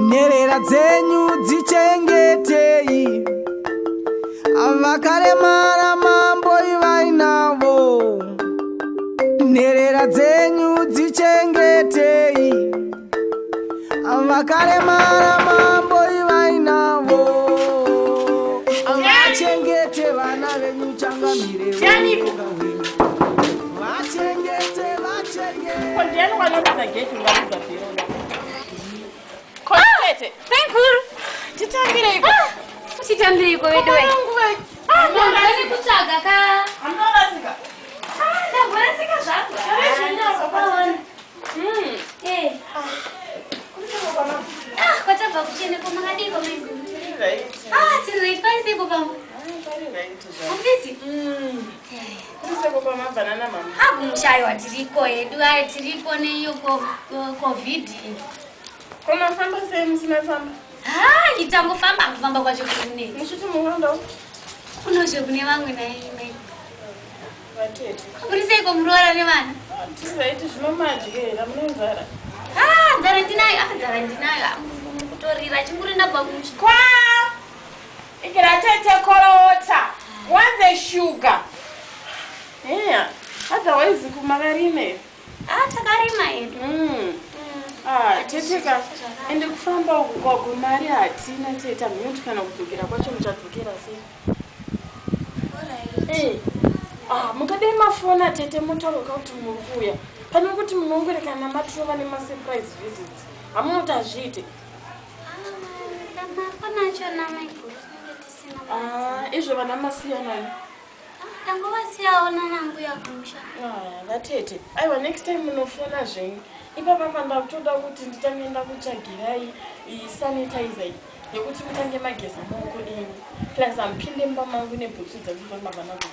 Nherera dzenyu dzichengetei, vakaremara mambo ivai navo. Nherera dzenyu dzichengetei, vakaremara mambo ivai navo. Vachengete vana venyu changamire. Ndianiko? Vachengete, vachengete. Ko ndiani wanoridza geji ungaridza bhero? Kotete. Thankful. Titambireiko. Titambireiko vedu we. Ah, Ndani kutsvaga ka. Amunorasika. Ah, ndamborasika zvangu. Ndazviona. Eh. Ah, kwatabva kuchene ko makadiko maiguru. Ah, tiri right paiseko pamwe. Mufidzi. Ah, kumushayiwa tiriko hedu ai tiriko neiyo COVID. Komafamba sei musina tsamba? Ah, itangofamba kufamba kwacho kune. Muchiti muhanda Kunozve kune vamwe naye maiguru. vatete. Kuri seiko muroora nevana? Tiri right zvino madye here mune nzara? Ah, nzara ndinayo, ah, nzara ndinayo. Ah, Kutorira chinguri ndabva kumusha. Kwa! Ikira tete korota. Wanze sugar. Yeah. Otherwise kumakarime. Ah, takarima hedu. Ah, tete ka. Ende kufamba uku kwago mari hatina tete hamunoti kana kudzokera kwacho muchadzokera sei? Alright. Eh. Ah, mukadai mafona tete motaura kuti muri kuuya. Pane kuti munongorekana matirova nemasurprise visits. Hamunoti hazviite. Ah, mafona achona maiguru tinenge tisina. Ah, izvo vana masiyanani. Ah, Tangovasiyawo nanambuya kumusha. Ah, vatete aiwa next time munofona zvenyu ipapa pandakutoda kuti nditange ndakutsvagirai iyi sanitizer iyi yekuti mutange mageza maoko enyu plus hamupinde mumba mangu nebhutsu dzacho mabva nadzo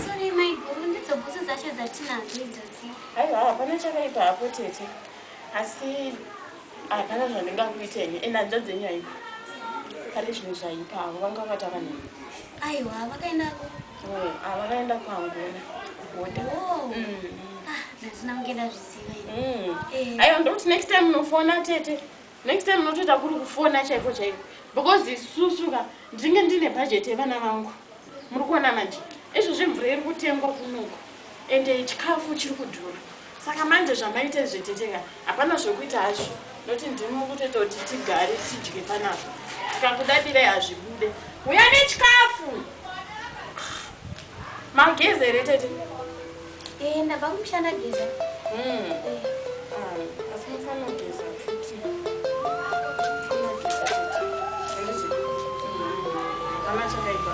Sorry maiguru, ndidzo bhutsu dzacho dzatinadzo idzodzi. Aiwa, hapana chakaipa hapo tete, asi hapana zvandingakuitenyi ende hanzvadzi yenyu haipo pari zvinhu zvaipa avo vanga vakataura neni. Aiwa, vakaendako. Ah, vakaenda kuAngola kuboda. Oh. Ah, ndasina kunge ndazviziva ini. Eh. Aiwa, ndokuti next time munofona tete, next time munotoita kuri kufona chaiko chaiko because isusu ka ndinge ndine bhajeti yevana vangu muri kuona manje izvozvi mvura iri kutengwa kunoku ende chikafu chiri kudhura saka manje zvamaita izvi tete ka hapana zvokuita hazvo noti ndimi mukutoita kuti tigare tidye panapa tikakudadirai hazvibude uya nechikafu mageza here tete? Eh, ndabva kumusha ndageza. Eh. Ah, asi mufanira kugeza futi. Mufanira kugeza tete. Handiti? Hapana chakaipa.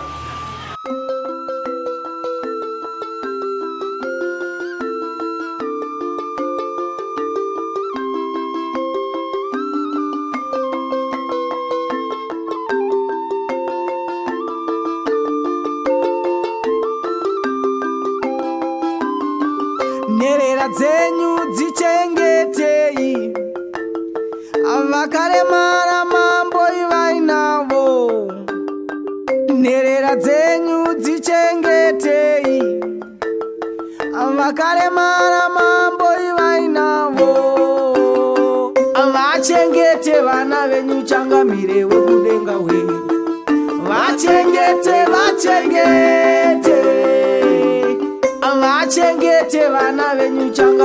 Nherera dzenyu dzichengetei, vakaremara mambo ivai navo. Nherera dzenyu dzichengetei, vakaremara mambo ivai navo. Vachengete vana venyu changamire wekudenga we. Vachengete, vachengete, vachengete vana venyu changamire.